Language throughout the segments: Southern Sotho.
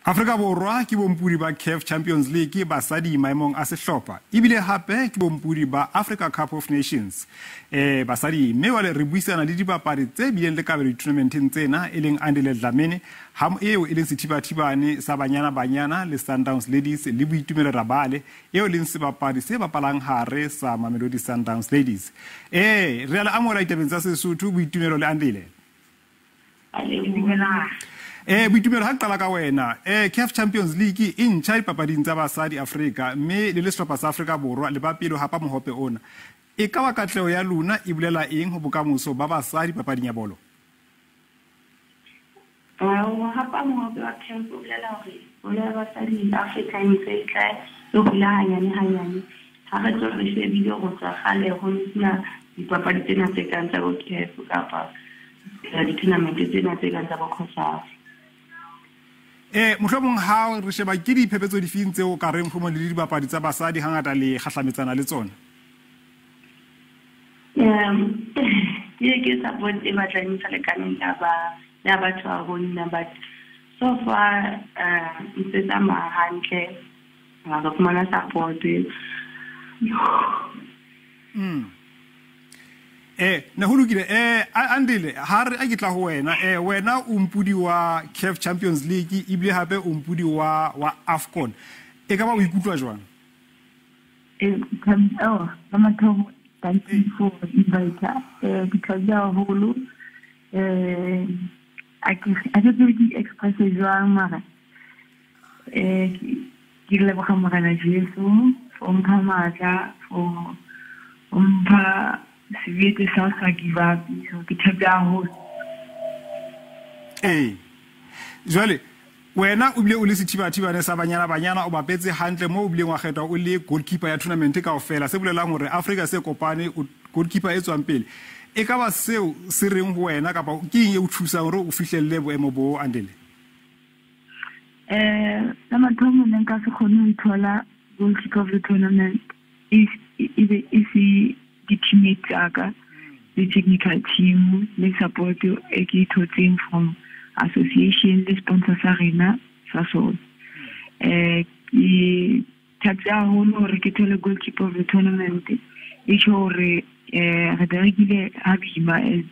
Afrika Borwa ke bompudi ba CAF Champions League basadi maemong a sehlopha ebile hape ke bompudi ba Africa Cup of Nations basadi mme wale re buisana le dibapadi tse bileng le kabelo ditournamenteng tsena e leng Andile Dlamini ha eo e leng sethibathibane sa Banyana Banyana le Sundowns Ladies le Boitumelo Rabale eo leng sebapadi se bapalang hare sa Mamelodi Sundowns Ladies. Re a le amohela ditabeng tsa Sesotho, Boitumelo le Andile. Boitumelo, ha qala ka wena, CAF Champions League e ntjha dipapading tsa basadi Afrika mme le le sehlopha sa Afrika Borwa le ba pele ho hapa mohope ona. E ka ba katleho ya lona e bolela eng ho bokamoso ba basadi papading ya bolo? Ho hapa mohope wa CAF o bolela hore bolo ya basadi Afrika e ntse e tla e hola hanyane hanyane. Ha re tlo re shebile ho tswa kgale ho sena dipapadi tsena tse kang tsa bo CAF kapa di-tournament tsena tse kang tsa bo COSAFA. Mohlomong ha re sheba ke diphephetso difeng tseo ka reng mohlomong le dibapadi tsa basadi hangata le kgahlametsana le tsona? Ke support e batlang e sa lekaneng ya batho ba bonna, but so far ntse tsamaya hantle, re fumana support. Ne ho lokile. Andile, ha re a ke tla ho wena, wena o mpudi wa CAF Champions League ebile hape o mpudi wa AFCON. E ka ba o ikutlwa jwang? La mathomo, thank you for invite. Ke thabile haholo. A ke tsebe ke express jwang mara ke leboga Morena Jesu for mpha matla, for mpha sebete sa sa give up. So ke thabile haholo. Jwale wena o bile o le sethibathibane sa Banyana Banyana, o bapetse hantle mo o bileng wa kgethwa o le goalkeeper ya tournament kaofela, se bolelang hore Afrika se kopane o goalkeeper e tswang pele. E ka ba seo se reng ho wena kapa ke eng e o thusang hore o fihlelle boemo bo, Andile? La mathomo ne nka se kgone ho ithola goalkeeper of the tournament e be e se di-teammates tsa ka le technical team le support e ke e thotseng from association le sponsor sa rena sa sona. Ke thabile haholo hore ke thole goalkeeper of the tournament. E tjho hore re berekile ha boima as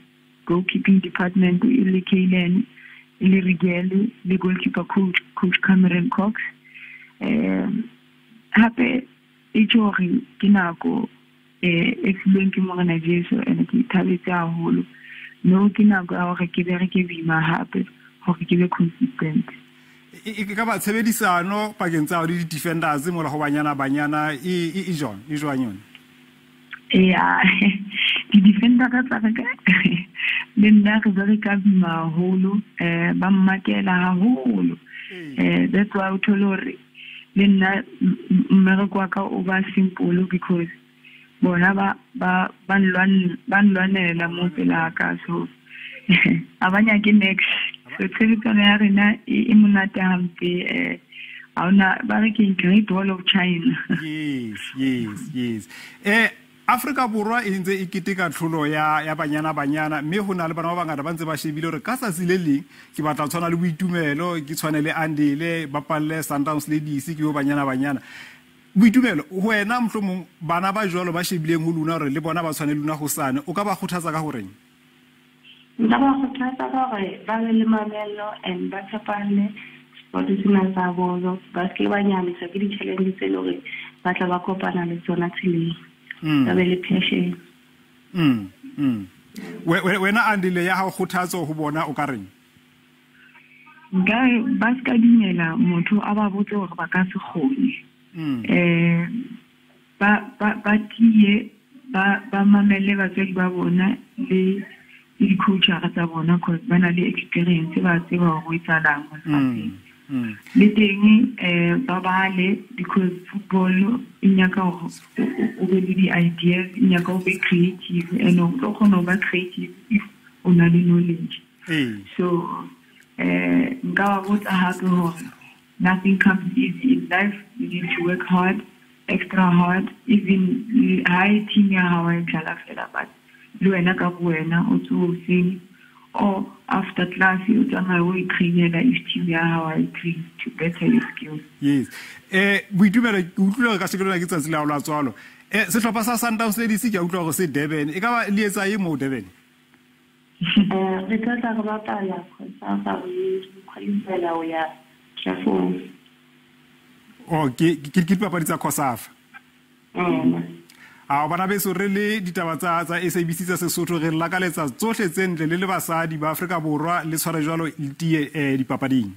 goalkeeping department, e le Kaylen, e le Rigel, le goalkeeper coach Cameron Cox. Hape e tjho hore ke nako e filweng ke Morena Jesu, and ke thabetse haholo. No, ke nako ya hore ke bereke boima hape hore ke be consistent. E ka ba tshebedisano pakeng tsa le di-defenders mola ho Banyana Banyana e jwang? E jwang yona? Ya, di-defender tsa ka le nna re bereka boima haholo, ba mmakela haholo. That's why o thole hore le nna mmereko wa ka o ba simple because bona ba nlwanela mo pela ka, so a ba nyake next. So tshebetsano ya rena e monate hampe. Ha hona ba re ke Great Wall of China. Yes. Afrika Borwa e ntse e keteka tlholo ya Banyana Banyana, mme ho na le bana ba bangata ba ntse ba shebile hore ka tsatsi le leng ke batla ho tshwana le Boitumelo, ke tshwane le Andile, ba palle Sundowns Ladies, ke bo Banyana Banyana. Boitumelo, wena mohlomong bana ba jwalo ba shebileng ho lona hore le bona ba tshwane le lona hosane, o ka ba kgothatsa ka horeng? Nka ba kgothatsa ka hore ba be le mamello and ba tshepane sport sena sa bolo, ba se ke ba nyamisa ke di-challenge tse leng hore ba tla ba kopana le tsona tseleng. Ba be le passion. Wena Andile, ya hao kgothatso ho bona o ka reng? Nka ba se ka dumela motho a ba botse hore ba ka se kgone. Ba tiye, ba mamele batswadi ba bona le di-coachara tsa bona, cause ba na le experience, ba tseba hore ho etsahalang mo lefatsheng. Le teng ba bale, because football e nyaka hore o be le di-ideas, e nyaka o be creative, and o tlo kgona ho ba creative if o na le knowledge. So nka ba botsa hape hore nothing comes easy in life. You need to work hard, extra hard, even high team ya hao e dlala fela, but le wena ka bo wena o tsohe hoseng, Or after class o tsamaye o itrainela if team ya hao ha e train to better your skills. Yes. Boitumelo, ke utlwile hore ka sheko lena ke tsatsi la hao la tswalo. Sehlopha sa Sundowns Ladies ke a utlwa hore se Durban. E ka ba le etsa eng moo Durban? Re tlo tla re bapala COSAFA, re qualifyela ho ya CAF-ong. Oh, ke dipapadi tsa COSAFA. A bana beso, re le ditaba tsa SABC tsa Sesotho, re lakaletsa tsohle tse ntle le le basadi ba Afrika Borwa, le tshware jwalo le tie dipapading.